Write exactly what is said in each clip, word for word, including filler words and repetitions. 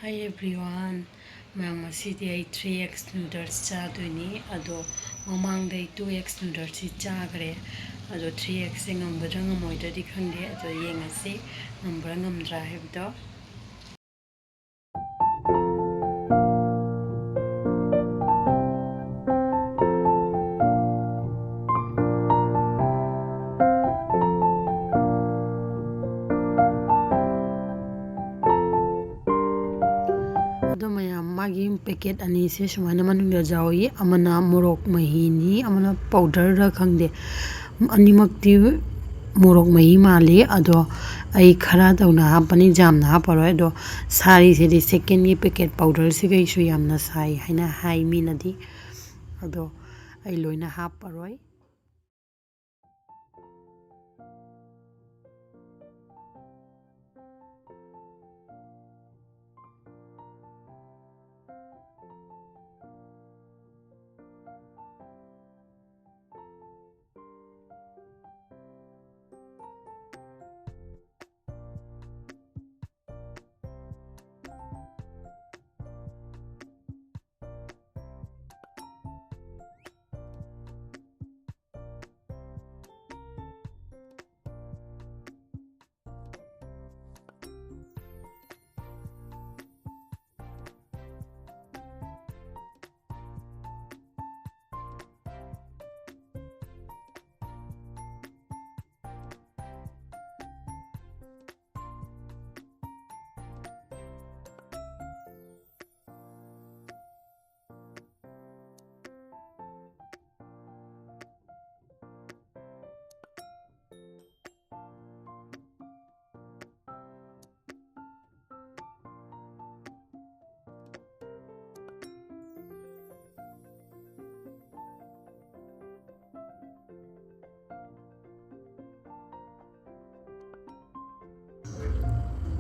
Hi everyone, ꯃꯌꯥꯝ, ꯉꯁꯤꯗꯤ ꯑꯩ three X noodles ꯆꯥꯗꯣꯏꯅꯤ꯫ ꯑꯗꯣ ꯃꯃꯥꯡꯗ ꯑꯩ two X noodlesꯁꯤ ꯆꯥꯈ꯭ꯔꯦ꯫ ꯑꯗꯣ three Xꯁꯦ ꯉꯝꯒꯗ꯭ꯔꯥ ꯉꯝꯃꯣꯏꯗ꯭ꯔꯗꯤ ꯈꯪꯗꯦ꯫ ꯑꯗꯣ ꯌꯦꯡꯉꯁꯤ ꯉꯝꯕ꯭ꯔꯥ ꯉꯝꯗ꯭ꯔꯥ ꯍꯥꯏꯕꯗꯣ꯫ ꯑꯗꯣ ꯃꯌꯥꯝ, ꯃꯥꯒꯤ packet ꯑꯅꯤꯁꯦ ꯁꯨꯃꯥꯏꯅ ꯃꯅꯨꯡꯗ ꯌꯥꯎꯏ꯫ ꯑꯃꯅ ꯃꯣꯔꯣꯛ ꯃꯍꯤꯅꯤ, ꯑꯃꯅ powderꯔ ꯈꯪꯗꯦ꯫ ꯑꯅꯤꯃꯛꯇꯤ ꯃꯣꯔꯣꯛ ꯃꯍꯤ ꯃꯥꯜꯂꯤ꯫ ꯑꯗꯣ ꯑꯩ ꯈꯔ ꯇꯧꯅ ꯍꯥꯞꯄꯅꯤ, ꯌꯥꯝꯅ ꯍꯥꯞꯄꯔꯣꯏ꯫ ꯑꯗꯣ ꯁꯥꯔꯤꯁꯤꯗꯤ secondꯒꯤ packet powderꯁꯤꯒꯩꯁꯨ ꯌꯥꯝꯅ ꯁꯥꯏ ꯍꯥꯏꯅ ꯍꯥꯏ ꯃꯤꯅꯗꯤ꯫ ꯑꯗꯣ ꯑꯩ ꯂꯣꯏꯅ ꯍꯥꯞꯄꯔꯣꯏ꯫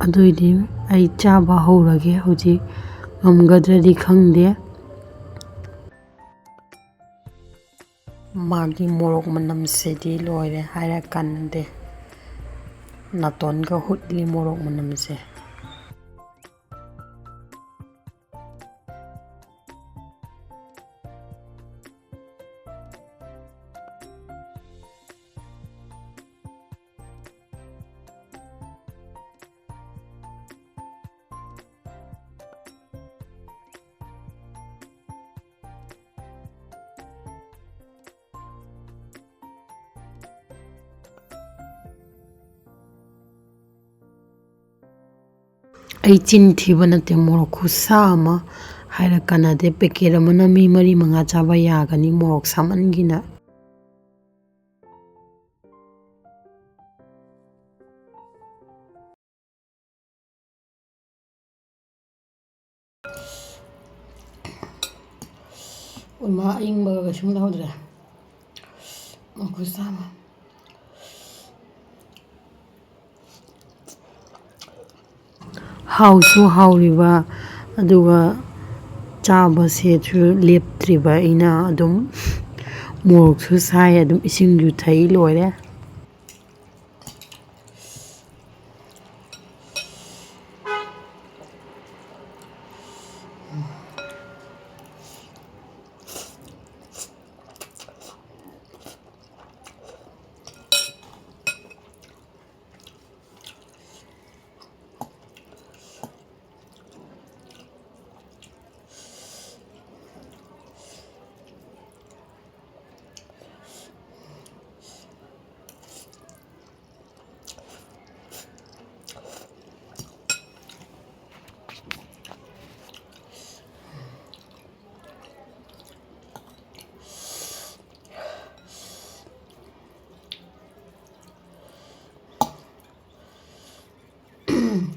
ꯑꯗꯨꯏꯗꯤ ꯑꯩ ꯆꯥꯕ ꯍꯧꯔꯒꯦ꯫ ꯍꯧꯖꯤꯛ ꯉꯝꯒꯗ꯭ꯔꯗꯤ ꯈꯪꯗꯦ꯫ ꯃꯥꯒꯤ ꯃꯣꯔꯣꯛ ꯃꯅꯝꯁꯤꯗꯤ ꯂꯣꯏꯔꯦ ꯍꯥꯏꯔ ꯀꯥꯟꯅꯗꯦ꯫ ꯅꯥꯇꯣꯟꯒ ꯍꯨꯠꯂꯤ ꯃꯣꯔꯣꯛ ꯃꯅꯝꯁꯦ꯫ ꯑꯩ ꯆꯤꯟ ꯊꯤꯕ ꯅꯠꯇꯦ, ꯃꯣꯔꯣꯛ ꯈꯨꯁꯥ ꯑꯃ ꯍꯥꯏꯔ ꯀꯥꯟꯅꯗꯦ꯫ ꯄꯦꯀꯦꯠ ꯑꯃꯅ ꯃꯤ ꯃꯔꯤ ꯃꯉꯥ ꯆꯥꯕ ꯌꯥꯒꯅꯤ, ꯃꯣꯔꯣꯛ ꯁꯥꯃꯟꯒꯤꯅ꯫ ꯎꯃꯥ ꯑꯏꯪꯕꯒ ꯀꯩꯁꯨꯝ ꯂꯧꯗ꯭ꯔꯦ꯫ ꯃꯈꯨꯠ ꯁꯥꯃꯟ꯫ ꯍꯥꯎꯁꯨ ꯍꯥꯎꯔꯤꯕ, ꯑꯗꯨꯒ ꯆꯥꯕꯁꯦꯁꯨ ꯂꯦꯞꯇ꯭ꯔꯤꯕ꯫ ꯑꯩꯅ ꯑꯗꯨꯝ ꯃꯣꯔꯣꯛꯁꯨ ꯁꯥꯏ, ꯑꯗꯨꯝ ꯏꯁꯤꯡꯁꯨ ꯊꯛꯏ, ꯂꯣꯏꯔꯦ꯫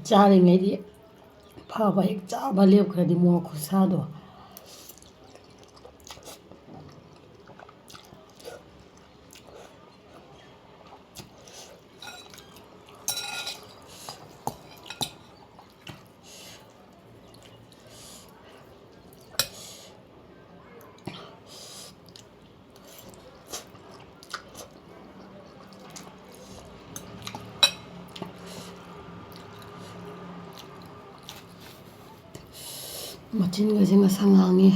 ꯆꯥꯔꯤꯉꯩꯗꯤ ꯐꯕ, ꯍꯦꯛ ꯆꯥꯕ ꯂꯦꯞꯈ꯭ꯔꯗꯤ ꯃꯣꯔꯣꯛ ꯈꯨꯁꯥꯗꯣ꯫ ꯃꯆꯤꯟꯒꯁꯦ ꯉꯁꯪ ꯉꯥꯡꯉꯦ꯫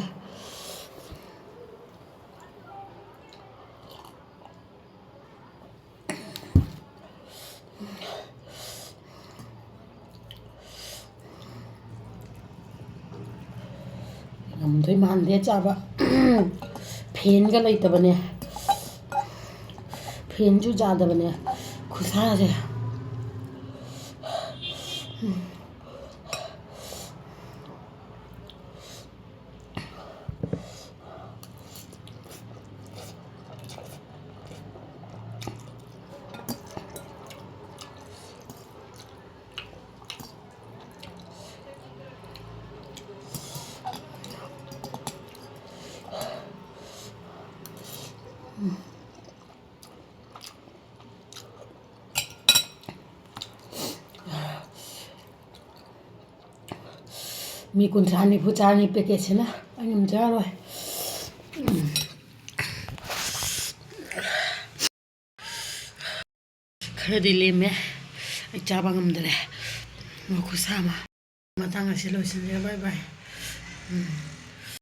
ꯉꯝꯗꯣꯏ ꯃꯥꯟꯗꯦ ꯆꯥꯕ꯫ ꯐꯦꯟꯒ ꯂꯩꯇꯕꯅꯦ, ꯐꯦꯟꯁꯨ ꯌꯥꯗꯕꯅꯦ ꯈꯨꯁꯥꯁꯦ꯫ ꯃꯤ ꯀꯨꯟꯊ꯭ꯔꯥ ꯅꯤꯐꯨ ꯆꯥꯅꯤ ꯄꯦꯀꯦꯠꯁꯤꯅ꯫ ꯑꯩ ꯉꯝꯖꯔꯔꯣꯏ꯫ ꯎꯝ꯫ ꯈꯔꯗꯤ ꯂꯦꯝꯃꯦ꯫ ꯑꯩ ꯆꯥꯕ ꯉꯝꯗꯔꯦ꯫ ꯃꯈꯨꯠ ꯁꯥ ꯑꯃ꯫ ꯃꯇꯥꯡ ꯑꯁꯤ ꯂꯣꯏꯁꯤꯟꯖꯔꯦ꯫ ꯕꯥꯏ ꯕꯥꯏ꯫ ꯎꯝ꯫